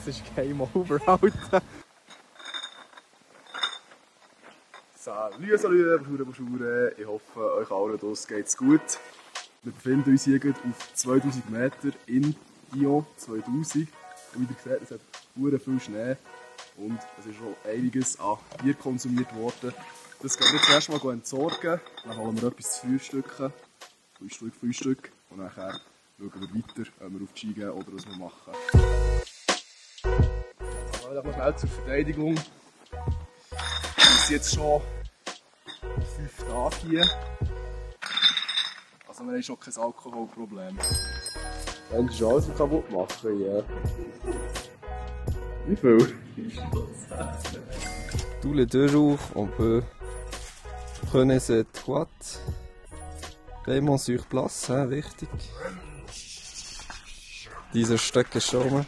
Das ist Game Over, Alter. Salut, Bonjour. Ich hoffe, euch allen draussen geht's gut. Wir befinden uns hier auf 2000 Meter in Io 2000. Und wie ihr seht, es hat sehr viel Schnee. Und es ist schon einiges an Bier konsumiert worden. Das gehen wir jetzt erstmal entsorgen. Dann holen wir etwas zu frühstücken. Frühstück. Und nachher schauen wir weiter, ob wir auf die Ski gehen oder was wir machen. Aber noch schnell zur Verteidigung. Wir sind jetzt schon 5 Tage hier. Also wir haben schon kein Alkoholproblem. Dann ist alles kaputt machen, ja. Wie viel? Tous les 2 jours, on peut prenez cette boîte. Paiement sur place, hein, wichtig. Diese Stöcke schon.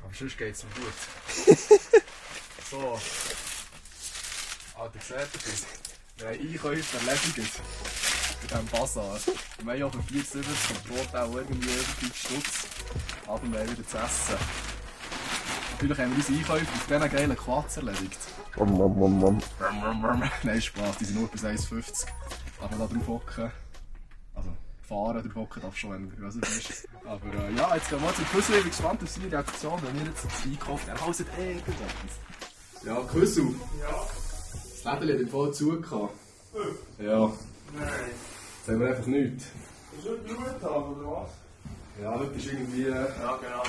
Aber sonst geht es mir gut. So. Alter, seht ihr das? Wir haben Einkäufe erledigt. Bei diesem Basar. Wir haben auch für 4,70 und Brot auch irgendwie über 5 Stutz. Aber wir haben wieder zu essen. Natürlich haben wir unsere Einkäufe auf diesen geilen Quads erledigt. Nein, Spaß, die sind nur bis 1,50. Aber da drauf hocken. Also, fahren drauf hocken darf schon, wenn du grösser bist. Aber ja, jetzt gehen wir zum Küssel. Ich bin gespannt auf seine Reaktion, wenn wir jetzt das einkaufen. Er hauset irgendetwas. Ja, Küssel. Ja. Das Läden hat im Fall zugehört. Ja. Nein. Jetzt haben wir einfach nichts. Ist das Blumentag oder was? Ja, heute ist irgendwie... Ja, genau.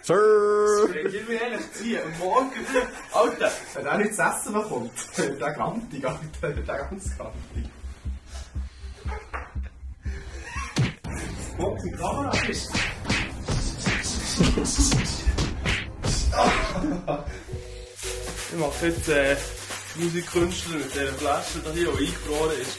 Sir! Gib mir ehrlich ziehen. Und morgen... Alter! Wenn er nicht zu essen bekommt, der Gantig, Alter, der ganz Gantig. Morgen die Kamera ist. Ich mache jetzt Musikkünstler mit dieser Flasche hier, die eingefroren ist.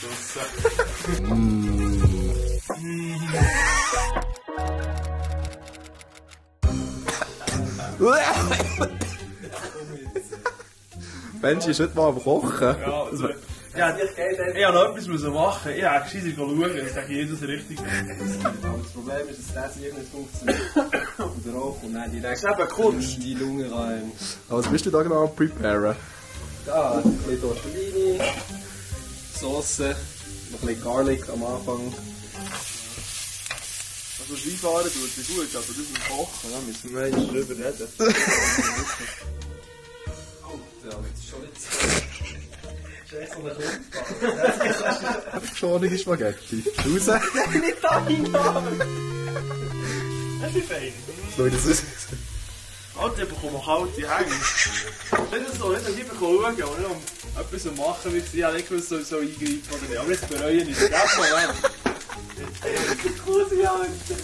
Benji ist heute mal am Kochen. Ja, ich habe noch etwas machen. Ich habe gescheiter schauen, ich sage jedes richtig. Das Problem ist, dass das hier nicht funktioniert. Und der Rauch und dann direkt Das ist eben Kunst. in die Lunge rein. Was bist du da genau am Preparen? Da, ein bisschen Tortellini, Sauce, noch ein bisschen Garlic am Anfang. Also Skifahren tut sich gut, aber das mit dem Kochen, da müssen wir einmal drüber reden. Ja, jetzt ist schon nicht so. Scheiße, so eine Geschorene Spaghetti. Raus! Nicht da hinein! Das ist fein. Schau das aus. Alter, ich bekomme kalte Hänge. Nicht so, nicht hier schauen und nicht etwas machen, wie ich nicht gewusst, so eingreifen oder nicht. Aber jetzt bereue ich nicht. Gib mal weg. Grusig, Alter.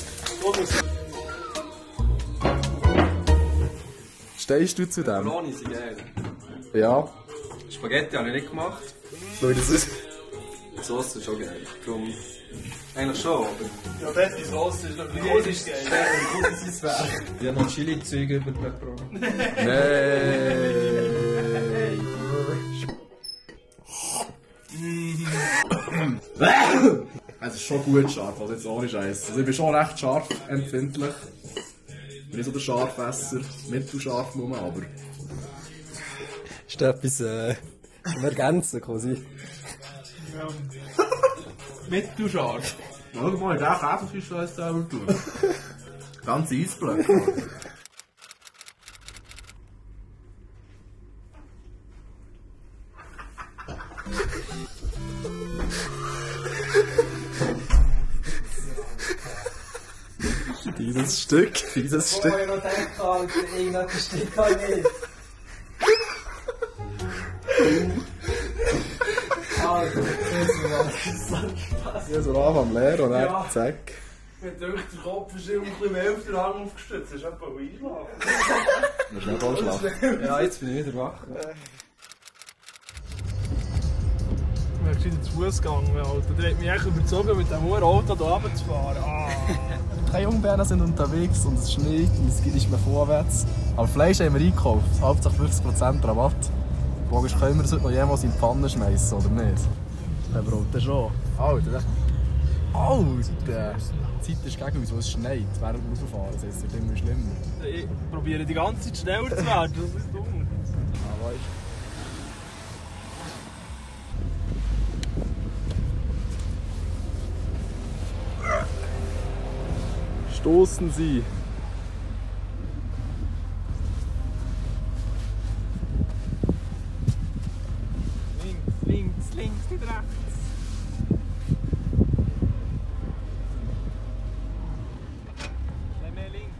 Stehst du zu dem? Macaroni sind geil. Ja. Spaghetti habe ich nicht gemacht. Schau das aus. Die Sauce ist schon geil. Darum eigentlich schon, aber... Ja, beste Sauce ist noch ein bisschen geil. Ich habe noch Chili-Zeug über Pepperoni. Nein! Es ist schon gut scharf, also jetzt ohne Scheiß. Also ich bin schon recht scharf empfindlich. Ich bin nicht so der Scharfesser, mittelscharf nur, aber... Ist da etwas zum Ergänzen quasi? Mittelscharf. Schau mal, der Käferfisch soll selber tun. Ganz Eisblöcke. Dieses Stück. Ich noch gedacht, irgendetwas stimmt gar nicht. Ja, so am leer und dann Ja. zack. Wenn der Kopf ist immer ein bisschen mehr auf den Hang aufgestützt, das ist etwa einschlafen. Du musst nicht anschlafen. Ja, jetzt bin ich wieder wach. Ich bin gescheiter zu Fuß gegangen, Alter. Der hat mich echt überzogen, mit dem Auto hier runterzufahren. Keine Jungberner sind unterwegs und es schneit und es geht nicht mehr vorwärts. Aber Fleisch haben wir eingekauft, Hauptsache 50% Rabatt. Die Frage ist, können wir das heute noch jemals in die Pfanne schmeißen oder nicht? Der braucht das schon. Alter, Alter! Die Zeit ist gegen uns, wo es schneit, während wir rausfahren. Das heisst, es wird immer schlimmer. Ich probiere die ganze Zeit schneller zu werden, das ist dumm. Ah, weißt du. Stoßen Sie! Links, nicht rechts. Nein, mehr links.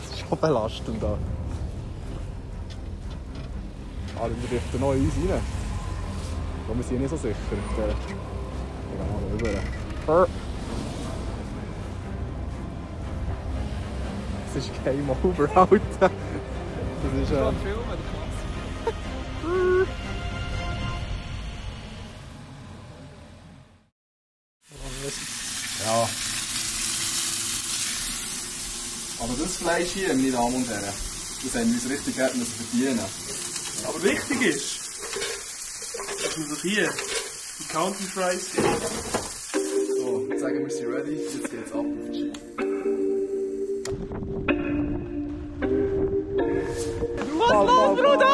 Das ist schon belastend da. Ah, wir driften noch in uns rein. Aber wir sind nicht so sicher. Wir gehen mal rüber. Das ist Game Over, Alter. Das ist ja. Aber das Fleisch hier, meine Damen und Herren, das haben wir uns richtig gerne verdienen. Aber wichtig ist, dass man sich hier die County Fries gibt. So, jetzt sagen wir, sind ready, jetzt geht's ab auf die Ski. Was los, Bruder?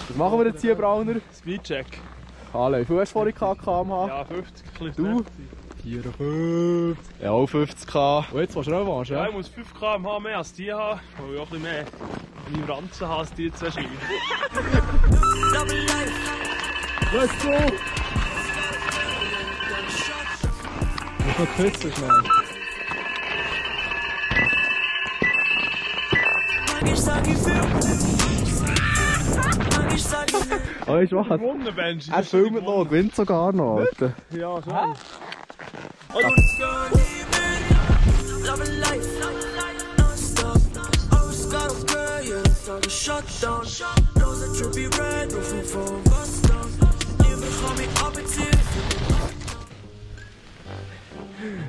Was machen wir jetzt hier, Brauner? Speedcheck. Alle, wie viel hast du vorhin km/h? Ja, 50, ein Du? 54. Ja, auch 50 Und jetzt willst du Revanche, Ja, ja? ich muss 5 km/h mehr als die haben, weil ich auch ein bisschen mehr in meinem Ranzen habe als die zwei Ski. Let's go! Ich muss noch küssen schnell. Weißt du was? Gewonnen, Benji. Er filmt noch, gewinnt sogar noch, Alter. Ja, schon.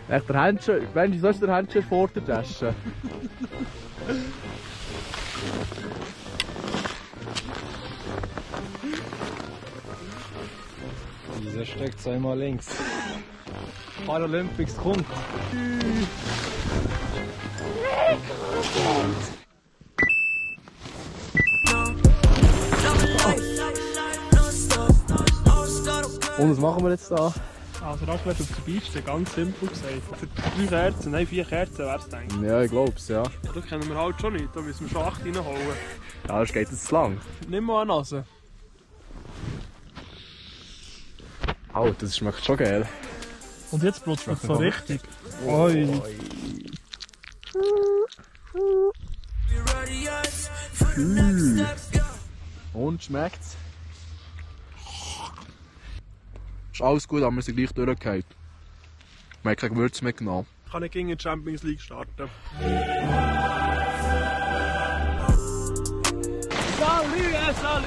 Echt, der Händchen, Benji, sollst du den Händchen vor der Tasche? Dieser steckt einmal links. Paralympics kommt. Und was machen wir jetzt da? Also Raclette auf der Beach, ganz simpel gesagt. Für 3 Kerzen, nein 4 Kerzen wäre es denke Ja, ich glaub's, ja. ich. Da kennen wir halt schon nicht, da müssen wir schon 8 reinhauen. Ja, das geht jetzt zu lang. Nimm mal eine Nase. Oh, das schmeckt schon geil. Und jetzt blutscht es so richtig. Oi. Und schmeckt's? Ist alles gut, aber wir sind gleich durchgefallen. Wir haben keine Gewürze mehr genommen. Kann ich gegen die Champions League starten. Salut!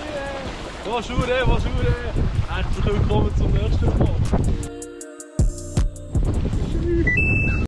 Bonjour! Herzlich willkommen zum nächsten Mal.